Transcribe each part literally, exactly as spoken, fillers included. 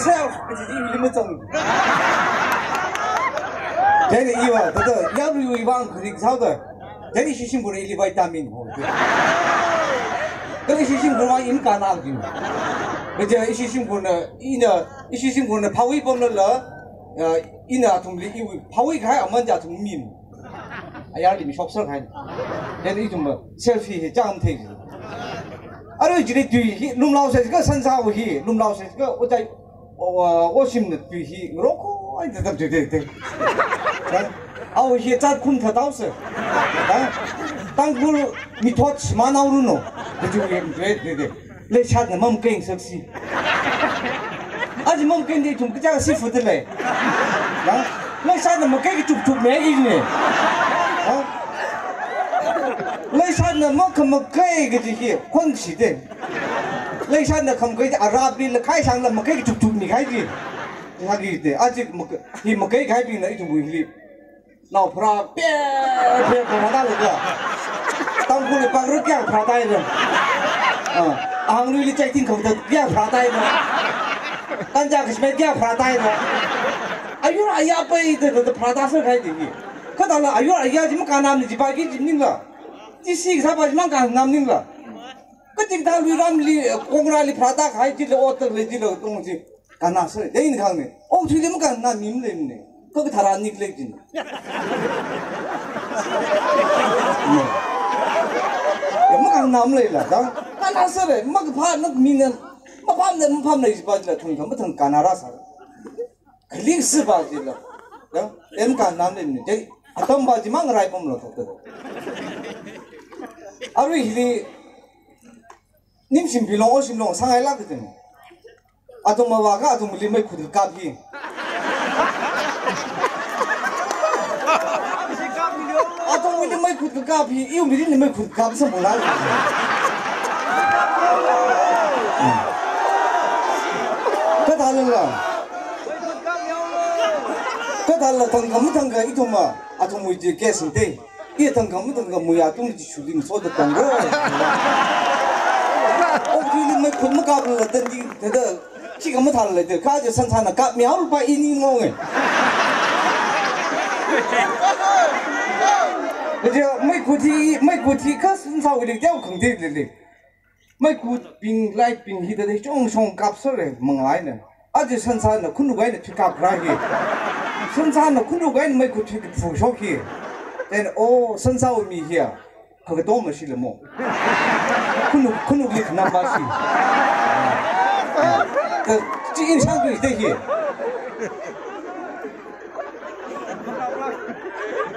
Self, kaji iwuili mazang. Chieina iva, thāda, yaruiwui vang kharing sāhaoda. Chieina ishi shimkhurna ili vitamin ho. Kala ishi shimkhurwui vang i makānna jin. Kaja ishi shimkhurna, ina, ishi shimkhurna phāwui pamlala, ya, ina athumli iwui phāwui kahai aman chi athum mim. Ayarli mishokser kahai. Chieina ithum selfie hi chāmthei. Arui chili tui hi lumlaosai kha, sansa hi lumlaosai kha, ojai, o, o, oshimna tui hi ngarokho ai da tui de de. Awui hi zat khum thāthaosai. Tangkhul mithot shimānhaoranu. De de de de. Leishatna mamakeingasaksi. Aja mamakeida ithum kaja sifu da lei. Ya? Leishatna makai kachukchuk mi jine. Ya? Leishatna makhamakei kaji hi khonshi de. Leishatna khamakei arapli lakhai sangla makai kachukchuk mi kahai ji. Hagi de. Aja mak-, hi makai kahaibingna ithumwui hili. Nao pharā pe, pe, pharā da lei ka. Tangkhulli pangru kya pharā da lei. Ah, ahangluili chaiting khangda kya pharā da lei. Kanja kashmai kya pharā da lei. Ayur aya pai da, da, da pharā da sākahai de ni. Kathāla ayur aya chi makānnam ni jipa ki ji ningla. Chi si kasā pa chi makānnam ningla. Kaji kathā lui ramli, kongrāli pharā da kahai chila otak lei chila tong chi. Kānna sāra, dai ni khang ni. Ong thuili makānna mi maleimane. Kha kathara nik lek jin. Ne. Ya makānna maleila, da. Kānna sāra, makaphā nak mina. Maphāmana, maphāmana jipa jila thangkha mathang kānna rāsāra. Khaling sipa jila. Da, em kānna maleimane. Dai, atam pa jimang rai pamlo thāda. Arui hili, ningshim pilong, oshim long, sāngailak jin. Athum mavākha athumli meikhut kap hi. Athumli meikhut kap hi, iwuili meikhut kap samphangla. Kathālala. Kathāla thangkha mathangkha ithum ma, athumwui chi case te. I thangkha mathangkha muiya tungli chi shuling soda tongro. Okthuili meikhut makapla tandi, thāda, chikha mathāla de, kha je sansana kapmihaolu pa ini ngonge. Kaje meikhut hi, meikhut hi kha sansawuili teo khangde lele. Meikhuibing, lightbing hi thāda chong chong kap sāra mangaina. Aja sansana khunuk eina thui kap rāhi. Sansana khunuk eina meikhut thui kaphu shok hi. Then, oh, sansawui mi hiya. Khakatom mashila mo. Khunuk, khunukli khanam pa shi. Ka, chi in shang tui de hi.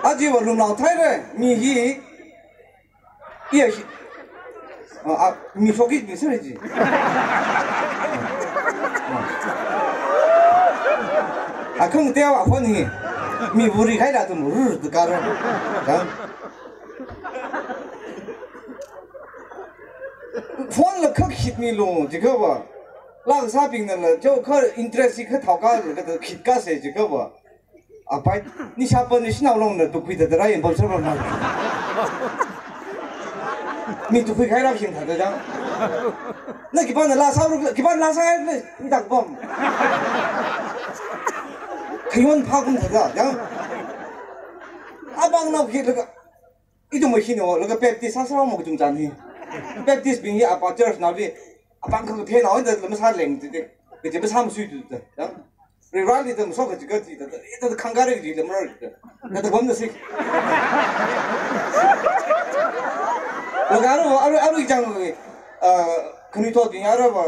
Aja va lumlao thaira, mi hi. Iya shi. Ah, ah, mi shokit mi sāra ji. Ah, khang tewa phone hi. Mi buri khaila tum rur tukar. Kan? Phone la khak hit mi lo, jiakha va. La kasābingna la, jo kha interest hi kha thao kala, kha khit kasā jiakha va. Apai, nisha pa ni shinao longna tukhui thāda rai yam pam sāra ma. Mi tukhui khaira khing thāda jang. Na khipāna la sāra, khipāna la sāra, mi tak pam. Khayon phā kum thāda jang. Apāng nao khi laga, ithum ma hino, laga Baptist sāsā ma kachungchang hi. Baptistbing hi apa church naoli, apāng kha phenao da lama sāleng tite. Kaje pa sāmasui tu da. Jang. Rali tam so kaji kaji ta, ta, ta khangkare kaji lam rali ta. Na ta bam na si. Laga aru, aru, aru jang, ah, khanuithotbing aruiva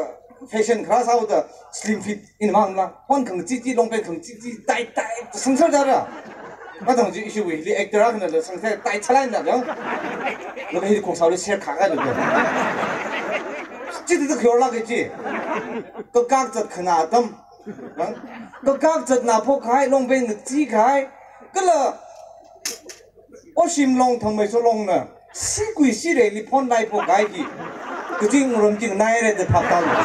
fashion kharā sāhaoda slim fit eina mangla. Hon khangchichi, long pant khangchichi, tight, tight, sangsar dara. Mathang chi issue wui, li actor akhana la sangsar tight sālaina jang. Laga hi khosāli ser kha kala. Chi ta ta khyor la kaji. Ka kak zat khana tam. Kakak zatna phokhai, long pant ngachikhai, kala oshim long thangmei so longna, sikui sireli phonlai phokhai hi, kaching ram ching naira da phap talo.